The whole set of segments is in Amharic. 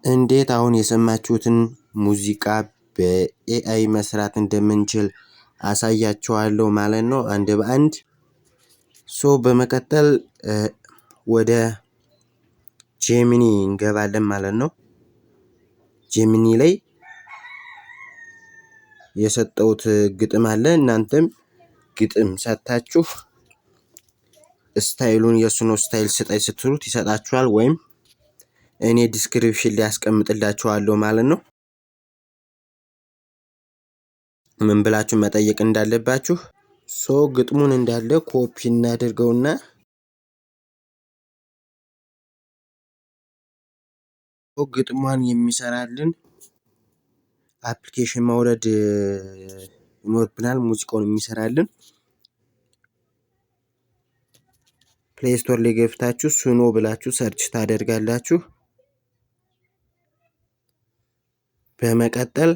እንዴት አሁን የሰማችሁትን ሙዚቃ በ AI መስራት እንደምንችል አሳያችኋለሁ ማለት ነው፣ አንድ በአንድ። So በመቀጠል ወደ Gemini እንገባለን ማለት ነው። Gemini ላይ የሰጠሁት ግጥም አለ። እናንተም ግጥም ሰጥታችሁ style ኡን የሱኖ style ስጠኝ ስትሉት ይሰጣችኋል፣ ወይም እኔ description ላይ ያስቀምጥላችኋለሁ ማለት ነው። ምን ብላችሁ መጠየቅ እንዳለባችሁ። So ግጥሙን እንዳለ ኮፒ እናድርገውና ግጥሟን የሚሰራልን application ማውረድ ይኖርብናል። ሙዚቃውን የሚሰራልን Play Store ላይ ገብታችሁ Suno ብላችሁ search ታደርጋላችሁ። በመቀጠል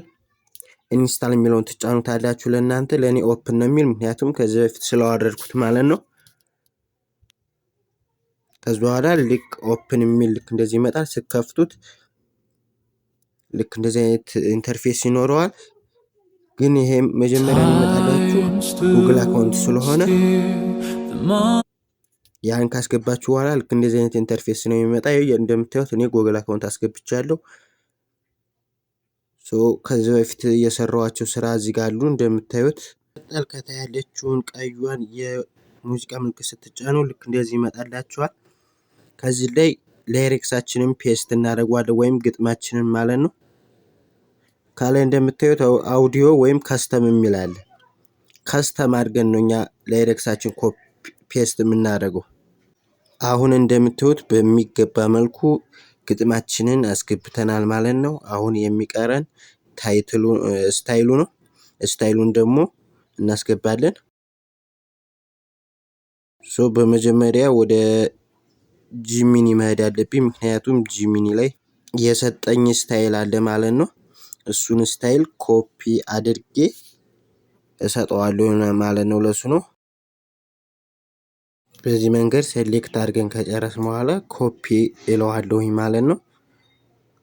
install የሚለውን ትጫኑታላችሁ። ለእናንተ ለእኔ open ነው የሚል፣ ምክንያቱም ከዚህ በፊት ስላወረድኩት ማለት ነው። ከዚ በኋላ ልክ open የሚል ልክ እንደዚህ ይመጣል። ስትከፍቱት ልክ እንደዚህ አይነት interface ይኖረዋል። ግን ይሄ መጀመሪያ የሚመጣላችሁ Google account ስለሆነ ያን ካስገባችሁ በኋላ ልክ እንደዚህ አይነት interface ነው የሚመጣ። እንደምታዩት እኔ Google account አስገብቻለሁ። So ከዚህ በፊት የሰራኋቸው ስራ እዚህ ጋር አሉ። እንደምታዩት ቀጠል ከታች ያለችውን ቀዩን የሙዚቃ ምልክት ስትጫኑ ልክ እንደዚህ ይመጣላችኋል። ከዚህ ላይ lyrics ኣችንን paste እናደርገዋለን ወይም ግጥማችንን ማለት ነው። ከላይ እንደምታዩት አውዲዮ ወይም custom የሚል አለ። Custom አድርገን ነው እኛ lyrics ኣችን copy paste የምናደርገው። አሁን እንደምታዩት በሚገባ መልኩ ግጥማችንን አስገብተናል ማለት ነው። አሁን የሚቀረን title ኡ style ኡ ነው። Style ኡን ደግሞ እናስገባለን። So በመጀመሪያ ወደ Gemini መሄድ አለብኝ፣ ምክንያቱም Gemini ላይ የሰጠኝ style አለ ማለት ነው። እሱን style copy አድርጌ እሰጠዋለሁ ማለት ነው ለሱ ነው። በዚህ መንገድ select አድርገን ከጨረስን በኋላ ኮፒ እለዋለሁኝ ማለት ነው።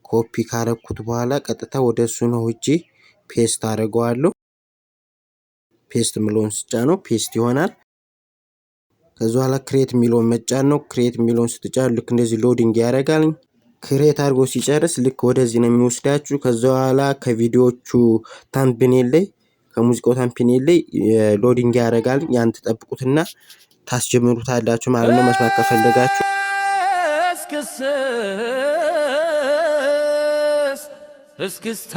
ኮፒ ካረኩት በኋላ ቀጥታ ወደ Suno ሄጄ paste አድርገዋለሁ። Paste የሚለውን ስጫነው paste ይሆናል። ከዚ በኋላ create የሚለውን መጫን ነው። Create የሚለውን ስትጫኑ ልክ እንደዚህ loading ያደርጋል። Create አድርጎ ሲጨርስ ልክ ወደዚህ ነው የሚወስዳችሁ። ከዚ በኋላ ከቪዲዮዎቹ thumbnail ላይ፣ ከሙዚቃው thumbnail ላይ loading ያደርጋል። ያን ትጠብቁትና ታስጀምሩታላችሁ ማለት ነው፣ መስማት ከፈለጋችሁ። እስክስታ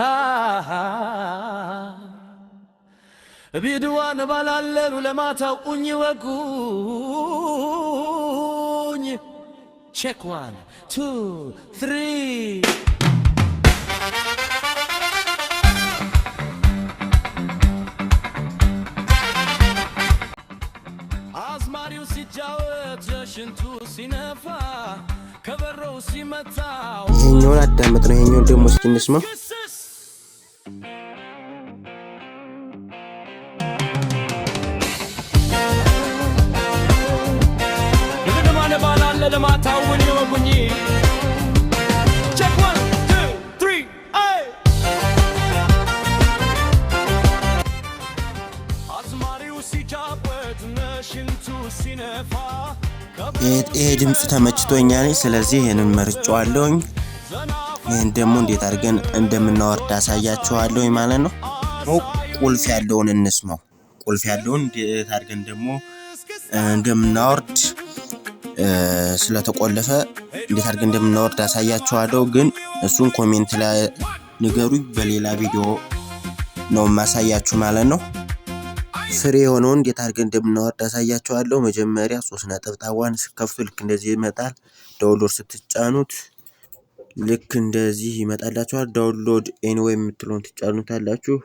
ቢድዋን ባላለሉ ለማታው ኡኝ ወጉኝ check one two three። አዝማሪው ሲጫወት ሽንቱ ሲነፋ ከበሮው ሲመታ። ይሄኛውን አዳመጥ ነው። ይሄኛውን ደግሞ እስኪ እንስማው። ለማታውን ይወጉኝ check one two three። አዝማሪው ሲጫወት ሽንቱ ሲነፋ። ይሄ ድምፅ ተመችቶኛል። ስለዚህ ይህንን መርጬዋለሁኝ። ይህን ደግሞ እንዴት አድርገን እንደምናወርድ አሳያችኋለሁኝ ማለት ነው። ቁልፍ ያለውን እንስማው። ቁልፍ ያለውን እንዴት አድርገን ደግሞ እንደምናወርድ፣ ስለተቆለፈ እንዴት አድርገን እንደምናወርድ አሳያችኋለሁ። ግን እሱን comment ላይ ንገሩኝ። በሌላ ቪዲዮ ነው የማሳያችሁ ማለት ነው። Free የሆነውን እንዴት አድርገን እንደምናወርድ አሳያችኋለሁ። መጀመሪያ ሶስት ነጠብጣቧን ስትከፍቱ ልክ እንደዚህ ይመጣል። Download ስትጫኑት ልክ እንደዚህ ይመጣላችኋል። Download anyway የምትለውን ትጫኑታላችሁ።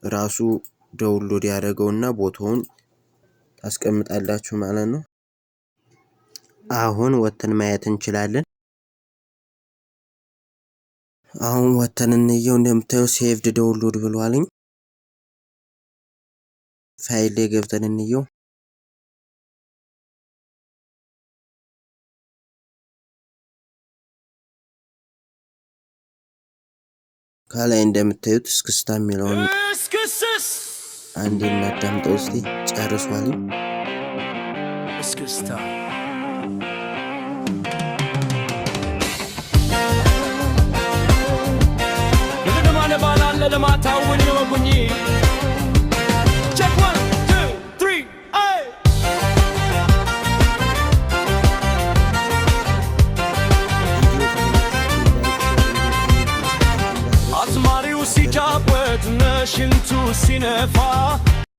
ራሱ download ያደረገውና ቦታውን ታስቀምጣላችሁ ማለት ነው። አሁን ወተን ማየት እንችላለን። አሁን ወተን እንየው። እንደምታየው saved download ብሏልኝ። ፋይል ላይ ገብተን እንየው። ከላይ እንደምታዩት እስክስታ የሚለውን እስክስስ አንዴ እናዳምጠው እስቲ። ጨርሷል። እስክስታ። ለማታውን ይወጉኝ። Check one, two, three, ay! አዝማሪው ሲጫወት ነሽንቱ ሲነፋ።